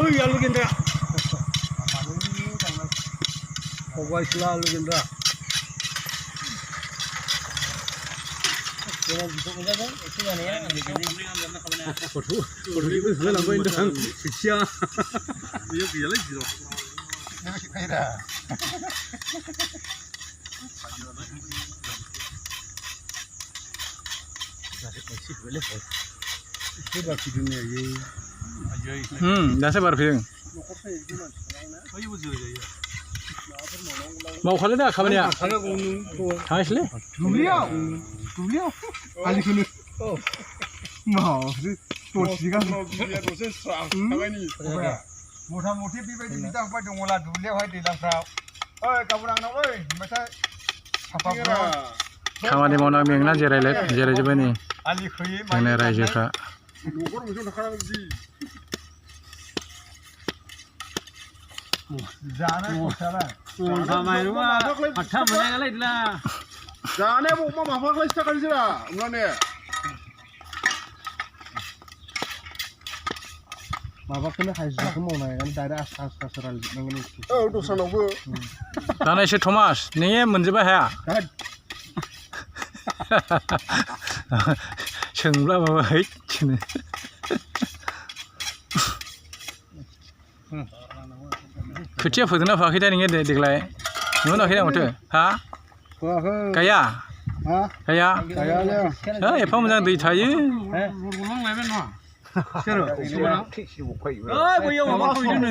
Oi, alu gendra. Pokoknya selalu alu gendra. Jangan busuk aja kan? Itu kan ya. Kotor itu sudah lama ini dah. Siksa. Iya dia lagi tu. Ini kita dah. दासो बारफैदों मावखालै दा खामानिया थांगासिलै दुब्लियाव आलिखौनो दसे स्रां थाबायनि मथा मथि बेबायदि बिदा फंबाय दङला दुब्लियावहाय दैलांफ्राव ओइ गाबोन आंनाव ओइ ओमफ्राय साफाफोरा खामानि मावना मेंना जिरायजोब्बाय नै आलि खोयै जोंनि रायजोफ्रा न'खर मोनसेयाव थाखानांगौ बिदि जानाय खरसालाय माइरङा फाथथा मोननायलाय इदिला जानाया बमा माफाख्लायसो थाखानोसैरा होमब्लाने माबाखौनो हाजिराखौ मावनो हागोन डाइरेक्ट आस्था रायज्लायनांगोन औ दस्रानावबो दानायसो थमास नोङो मोनजोबबाय हाया सोंब्ला माबा हैनो खोथिया फोदोंना फोआखै दा नोङो देग्लाय नुवाखै दा माथो हा गाया एफा मोजां दै थायो लायबाय नङा बैयाव माबाखौ बिदिनो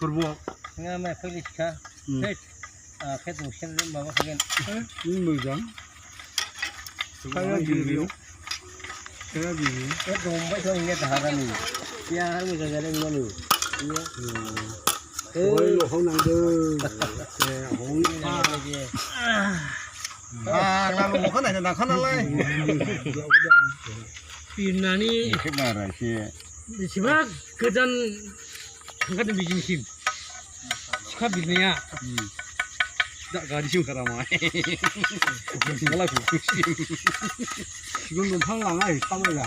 सरब'आव नोङा माइ फैलिसखा खेत मोनसेजों माबा खागोन मोजां दंबाय दं इनिया धारानि या मोजां जादों इयानो ओइ लहाव नांदों आंना ल'खौ नायनो नाखानालाय फिननानै बारा एसे बेसेबा गोजान थांगारदों बिजनिसिम सिखा बिरनाया गारिसिम ओंखारा माय सिगुन दंफां लाङा साबायला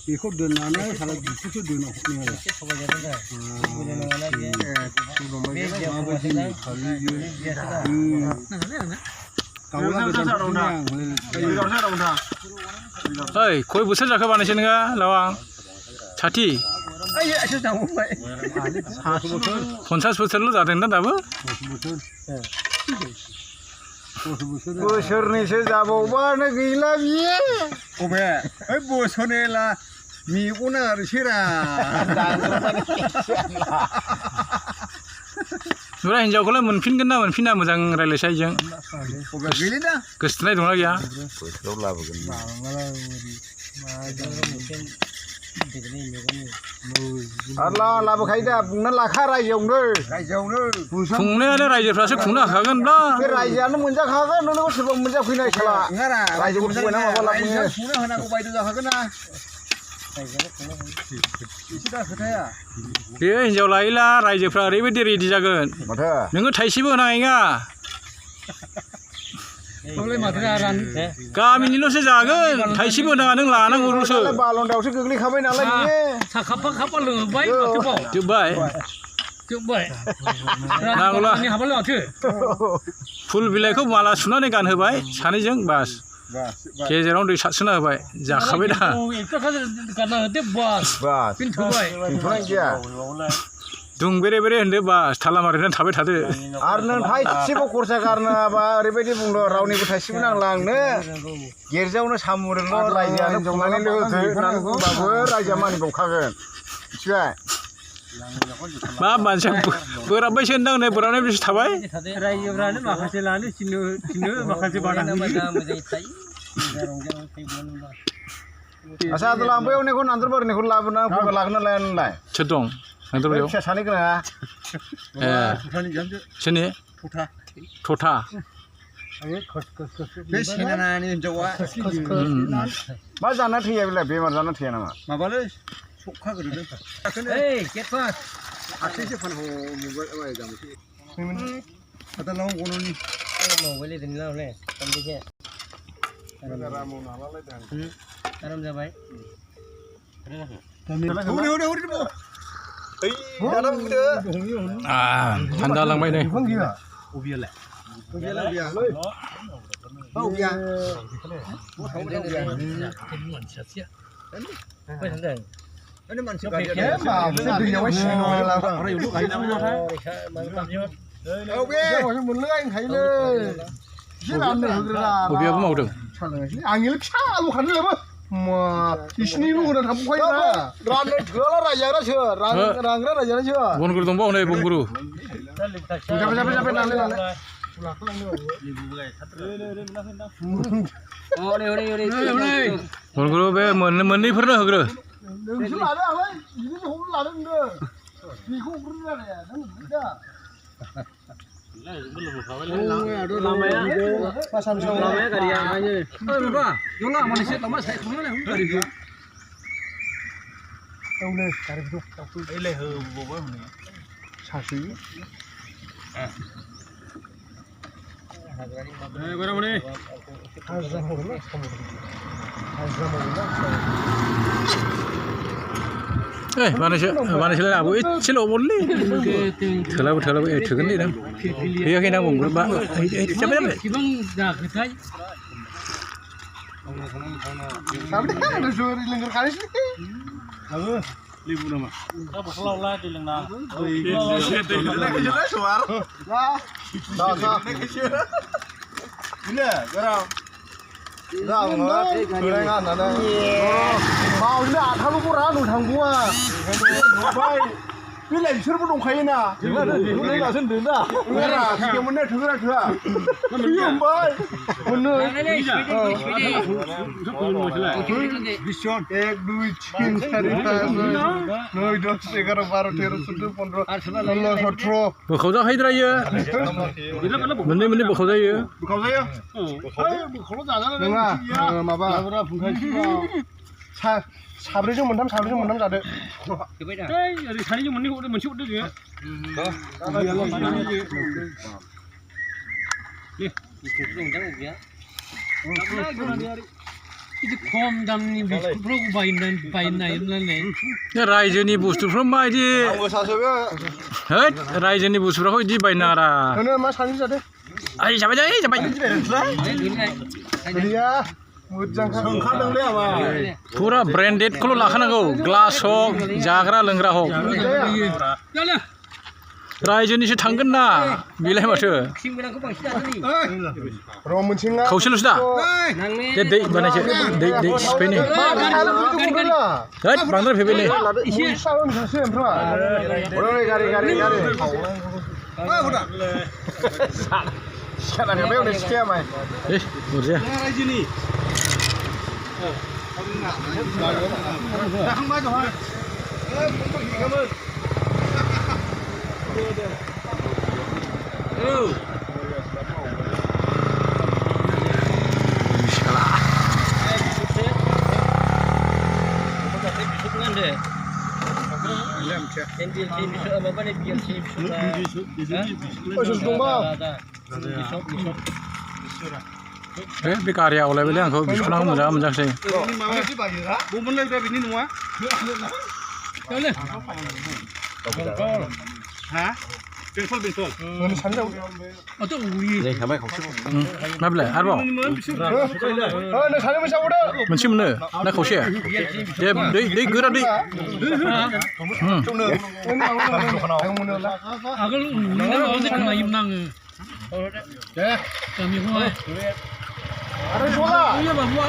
बेखौ दोननानै सारा बिखौसो दोना हरनाय आरो सबाय जादों दा मोजां नङाना ओइ खय बोसोर जाखो बानायसै नोङो लावां साथि 50 बोसोरल' जादों ना दाबो बोसोरनैसो जाबावबानो गैला बियो अबे ओइ बोसोरनैला मेगना आरो सेरा नुरा हिनजावखौलाय मोनफिनगोन ना मोनफिना मोजां रायलायसाय जों अबे गैला दा गोसोथोनाय दंना गैया बोसोराव लाबोगोन आरला लाबोखायो दा बुंना लाखा रायजोआवनो खुंनायानो रायजोफ्रासो खुंनो हाखागोनब्ला बे रायजोआनो मोनजाखागोन नोंबो सोरबा मोनजाफैनाय साला रायजोखौ बुंबायना माबा लाबोनो खुंनो होनांगौ बायद' जाखागोन ना खोथाया बे हिनजाव लायोला रायजोफ्रा ओरैबायदि रेडि जागोन नोङो थाइसेबो होनाङा गामिनिल'सो जागोन थाइसेबो होनाङा नों लानांगौल'सो बालन्दायावसो गोग्लैखाबाय नालाय बियो साखाफा खाफा लोंबाय जोब्बाय नांगौला फुल बिलाइखौ माला सुनानै गानहोबाय सानैजों बास गेजेराव दै सारसोना होबाय जाखाबाय दा दुं बेरे बेरे होनदो बास थाला मारिनानै थाबाय थादो आरो नों थाइसेबो खरसा गारनाङाबा ओरैबायदि बुंदों रावनिबो थाइसेबो नांला आंनो गेरजावनो सामुरजोंल' रायजोआनो संनानै लोगो होननानै बुंबाबो रायजोआ मानिबावखागोन मिथिबाय मा मानसिया बोराबबायसो होनदां नै बोराबनाय बेसे थाबाय रायजोफ्रानो माखासे लानो थिनो माखासे बादा आसा आदला ओमफ्राय अनेखौ नांदोरबारिनिखौ लाबोना फैबा लागोन ना लाया नोंलाय सोर दं नांदोरबारियाव फिसा सानै गोनाङा सोरनि थथा बे सेनानानि हिनजावा मा जाना थैया बेलाय बेमार जाना थैया नामा माबालै सखा गोदोदों आखैसो फानहो नुबाय जामोसै आदालाव गननि मावबायलै दोनलावले सानैसे आराम जाबाय เฮ้ยอย่าทำเด้อ ทันดาลังไปเลย เพิ่งกี่อ่ะ โอเบียแหละ เบียร์เลยเบียร์เลยเอาเบียร์ ไม่ทันเดิน อันนี้มันสิบแค่มาไม่ได้ยังไม่เชื่อแล้ว อะไรอยู่ลูกไอ้น้ำนะ มันตัดยอด เอาเบียร์มันมุนเลื่อยไทยเลยชื่อร้านเนี่ยคือร้าน โอเบียก็มาดึง ใช่เลยอันนี้ช่าลูกขันเลยมั้ยมาที่นี่ลูกนะทำค่อยนะร้านเนี่ยเถื่อแล้วอะไรอย่างนั้นเชื่อร้านอะไรอย่างนั้นเชื่อบ นกรูต้องบอกเลยบนกรู จะเป็นอะไรเลย โอ้เร็ว บนกรูเบ้เหมือนนี่เพิ่นเหรอ หนึ่งชื่อร้านอะไรยี่สิบหกร้านนึงเด้อมีคู่เรื่องอะไรนั่นเด้อPasang show. Lama ka dia aja. Bapa, yo lah Malaysia lama saya kemana lah dari dia. Đâu đây, cà rốt đâu tu. Đây là hờ bộ với mình. Xà xí. Berapa ni? Hazam hồn đó, không được. Hazam hồn đó. เอ้ยมาเชื่อละบ่ชิโลบนเลยเถอะแล้วถือกันนี่นะเฮียแค่นั้นผมบ่จะไม่ได้ Kibang dah kita. Tapi kan ada suara lengger kali sini. Apa? Libu nama. Apa kalau lah di lengna. Sudah suara. Wah. Dah. Ini, garau. Dah, enggak. Sudah kan ada. Mau ini ada lu kurang lu thằng gua. Bay. Cái lệnh chưa có đồng khay nè. Lúc đấy là sân đứng đó. Nghe là cái món này thứ là thứ à. Nó không bay. Món nơi. Vision. Ek dui chin sari ta. Noi dos 11 12 13 14 16 17. บ่เขาจะให้ได้เยอะมันนี่บ่เขาได้เยอะ Kau saya? Kalau tak ada. Dengar. Apa? 사브리 좀 못하면 자대. Kita dah. Đây, thấy như mình chút đấy kìa. Itu kom dam ni bro bain nai lan ne. เนี่ยรายเจนี่บุสตุพรหมายดิ Kamu sasabe. เฮ้ยรายเจนี่บุสตุพรหมายดิใบนารา Mana mas sanin jade. ไอ้จะไป Dia mujang kan dang le apa. पूरा branded को लाखनांगौ glass हक जाग्रा लोंग्रा हक Yalah. रायजोनिसो थांगोन ना बिलाय माथो King berang ko bang sia ni. Ro muncinga. खौसेल'सो दा Nang ni. दै बानायसो दै सिफायनो हैद बांद्राय फैबाय नै Isi sawan sase empra. Ora gari. Udah. Siapa yang mau diskam ai? बुरजा Đây ni. Dah mai rồi. Cảm ơn. 에 비카리아 올래 빌랑 거 비스나 모자 문장세 Bumbu lagi dah ini semua. Yalah. Hah? Bintol. Mana sanda? Atau ui. 나블래 알바 나 사람 못 잡으라. 문치 문네 나 खौसे दै गोरा दै 좀는. Agal ni na awak kena imnang. Kami huai. Ada suara. Iya bawa.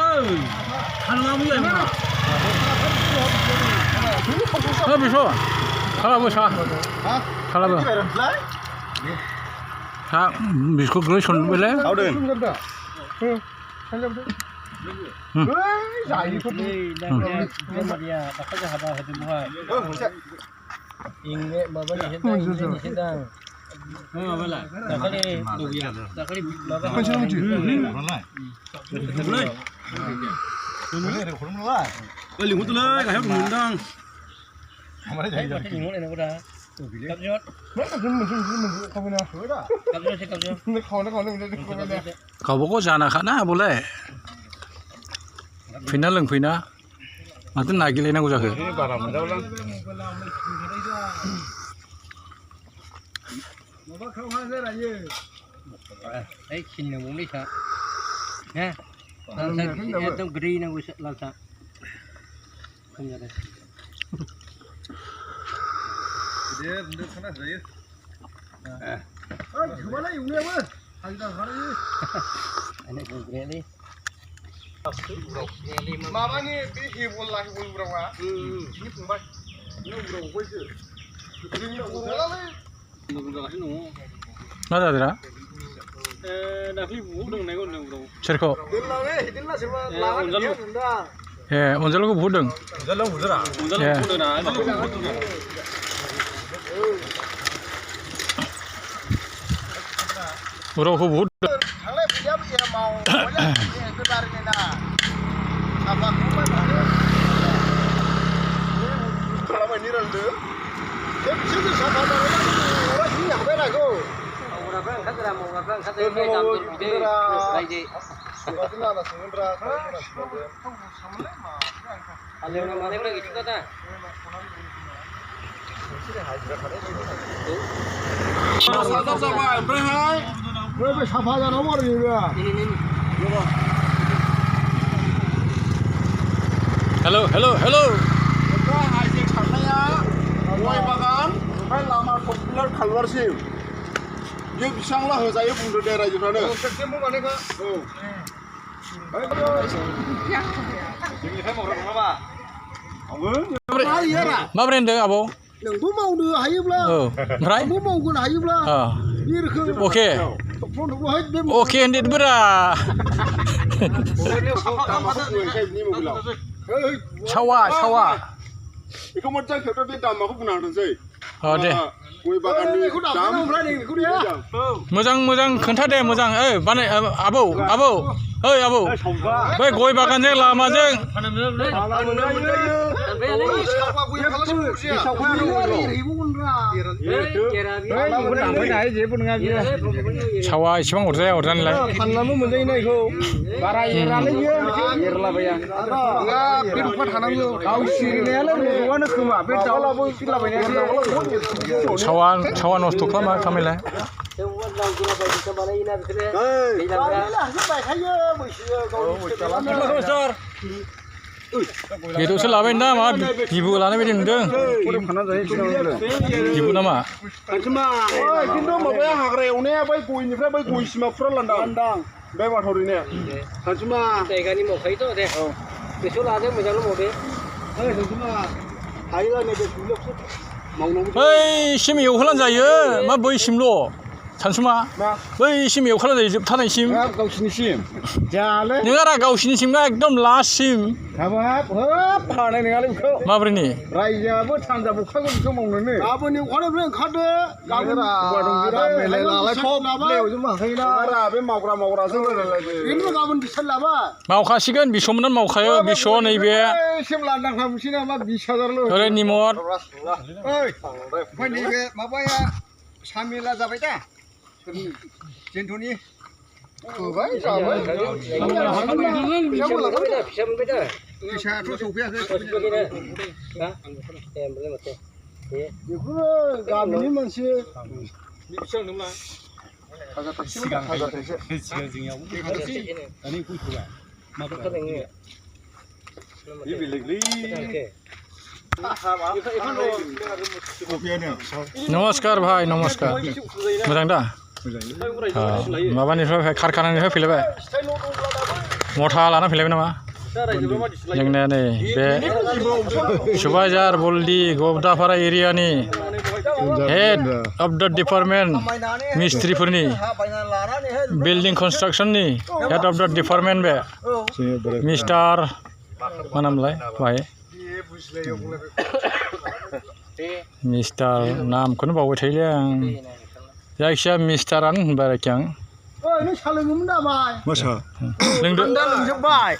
Kalau kamu ya mana? 아 비서 칼라보 사 칼라보 사 비스코 그래 손 빌래 Áo đền. Giải đi không? Dia tak kerja ada hati muai. Ingat bapa ni sedang. Bala. Tak kali dia. Tak kali bapa. Macam mana tu? Beli mutu lah, kaya mengundang. Tengok ni dah. Kapjot. Kau mana? Kapjot. Kau เขาบอกว่าจานะขนาบ่เลยฟินาเรื่องฟินา माथो नागिरलायनांगौ जाखो बारा मोनजावलां माबा खालामहांसो रायो Đấy, xin là muốn đi sợ. Nha. Tao gri nào sẽ làm sao? Không nhận đây. Anh này cũng gri đi. माबानि बे हेबला हेबलब्रावा बिनि फंबाय नों ब्राव बैसो जोंनाव गलालै मा जादोरा दाख्लै बुहुद दंनाय गौ नों ब्रौ सोरखौ दोनलाङै दोनला सोरबा लागानो दा ए अनजालुखौ बुहुदों अनजालु बुदरा अनजालु बुदना उरावखौ बुहुद थांलाय फैलायाबो ए मावबायलै बे बारिनि ना साफा खालामबाय खालामबाय निरलदो खेबसेनो साफा बानायनानै अरा जि हाबाय नागौ Maulah kan kata mau kan kata ini tampil video lagi. Suratnya anak sementara Alih nama mana lagi kita dah. Sadar sama, berhai. Berhai siapa yang nomor ni dia? Ini. Hello hello hello Kita haji karena Goi bagan, oमफ्राय lama popular Kalwarsim. Dia bisanglah hozayo bundo deh rajurannya. September mana kah? Oh. माबोरै होनदों आबौ नोंबो मावनो हायोब्ला औ ओमफ्राय आंबो मावगोन हायोब्ला बे रोखोम अके अके होनदेरबोरा सावा सावा बेखौ मोजां खेबथा बे दामाखौ बुंना होनोसै दे गय बागाननि दाम मोजां मोजां खोन्था दे मोजां ओइ बानाय आबौ आबौ ओइ आबौ बै गय बागानजों लामाजों सावा इसेबां अरजाया अरजानायलाय फाननाबो मोनजायोना इखौ बारा एरालै बियो एरलाबाया बेदरफोर थानांगौ गाव सिरिनायालाय न'आनो खोमा बे दाउलाबो सिलाबायनाया सावा नस्थ' खालामा खामायलाय गेटआवसो लाबाय ना मा बिबु लानाय बायदि नुदों बिबु नामा खिन्थु माबाया हाग्रा एवनाया बै गयनिफ्राय बै गयसिमा फुरा लांदां बे माथावरिने सानसुमा जायगानि मावखायोथ' दे गोसोआव लादो मोजांल' मावदो सानसुमा हायोला नैबे दुब्लियावसो मावनांगौ बैसिम एवखालां जायो मा बैसिमल' सानसुमा बैसिम एवखालां जायो जोबथानायसिम गावसिनिसिम जाले नोंहा गावसिनिसिम एकदम लास्टसिम हाबाब होब हानाय नङालै बेखौ माब्रैनि रायजोआबो थान्जा बुखागोन बेखौ मावनोनो गाबोन एवखानायनिफ्राय ओंखारदो गाबोन बे मावग्राजों रायलायदो बेनो गाबोन बिसार लाबा मावखासिगोन बिसमोनानो मावखायो बिस'आ नैबे सिम लांदां खालामसै नामा 20,000ल' ओरै निमर ओइ ओमफ्राय नैबे माबाया सामिला जाबाय दा जेन्थ'नि होबाय जाबाय फिसा मोनबाय दा फैसायाथ' सौफैयाखै बेखौनो गामिनि मानसि नमस्कार भाई नमस्कार मोजां दा माबानिफ्राय कारखानानिफ्राय फैलायबाय मथा लाना फैलायबाय नामा जोंनिया नै बे सुबाइजार बल्दि गबदापारा एरियानि हेड अफ द डिपार्टमेन्ट मिस्ट्रिफोरनि बिल्डिं कनस्ट्राक्शननि हेड अफ द डिपार्टमेन्ट बे मिस्टार मा नामलाय भाई मिस्टार नामखौनो बावबाय थायोलै आं जायखिया मिस्टारानो होनबाय आरोखि आं नों सा लोङोमोन दा बाय लोंदो लोंजोब्बाय